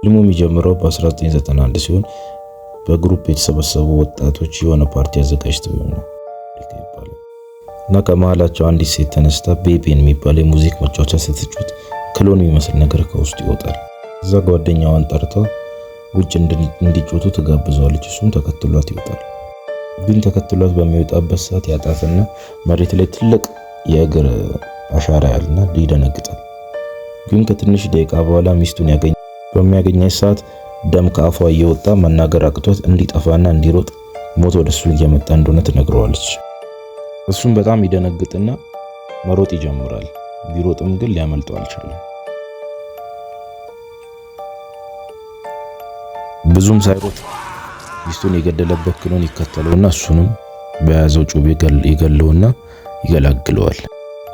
ፊልሙ የሚጀምረው በ1991 ሲሆን በ group የተሰበሰቡ ወጣቶች የሆነ ፓርቲ አዘጋጅተው ነው ይባላል እና ከመሃላቸው አንዲት ሴት ተነስታ ቤቤን የሚባል የ music መጫወቻ ስትጫወት clone የሚመስል ነገር ከውስጡ ይወጣል። እዛ ጓደኛዋን ጠርታ ውጭ እንዲጫወቱ ትጋብዘዋለች። እሱም ተከትሏት ይወጣል። ግን ተከትሏት በሚወጣበት ሰዓት ያጣትና መሬት ላይ ትልቅ የእግር አሻራ ያልና ይደነግጣል። ግን ከትንሽ ደቂቃ በኋላ ሚስቱን ያገኝ በሚያገኛት ሰዓት ደም ከአፏ እየወጣ መናገር አቅቶት እንዲጠፋና እንዲሮጥ ሞት ወደሱ እየመጣ እንደሆነ ትነግረዋለች። እሱም በጣም ይደነግጥና መሮጥ ይጀምራል። ቢሮጥም ግን ሊያመልጠው አልቻለም። ብዙም ሳይሮጥ ሚስቱን የገደለበት clone ይከተለውና እሱንም በያዘው ጩቤ ይገለውና ይገላግለዋል።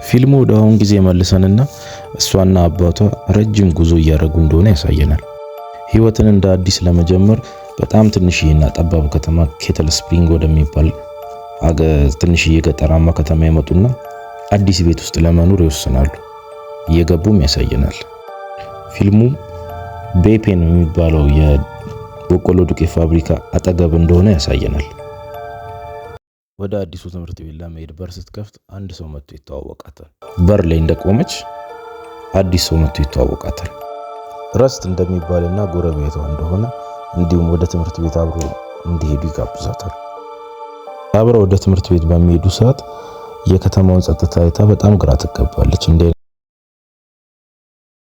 ፊልሙ ወደ አሁን ጊዜ መልሰንና እሷና አባቷ ረጅም ጉዞ እያደረጉ እንደሆነ ያሳየናል። ህይወትን እንደ አዲስ ለመጀመር በጣም ትንሽዬና ጠባብ ከተማ ኬተል ስፕሪንግ ወደሚባል ትንሽዬ ገጠራማ ከተማ ይመጡና አዲስ ቤት ውስጥ ለመኖር ይወስናሉ። እየገቡም ያሳየናል። ፊልሙ ቤፔን የሚባለው የበቆሎ ዱቄት ፋብሪካ አጠገብ እንደሆነ ያሳየናል። ወደ አዲሱ ትምህርት ቤት ለመሄድ በር ስትከፍት አንድ ሰው መጥቶ ይተዋወቃታል። በር ላይ እንደቆመች አዲስ ሰው መጥቶ ይተዋወቃታል። ረስት እንደሚባልና ጎረቤቷ እንደሆነ እንዲሁም ወደ ትምህርት ቤት አብሮ እንዲሄዱ ይጋብዛታል። አብረው ወደ ትምህርት ቤት በሚሄዱ ሰዓት የከተማውን ጸጥታ አይታ በጣም ግራ ትገባለች። እንደ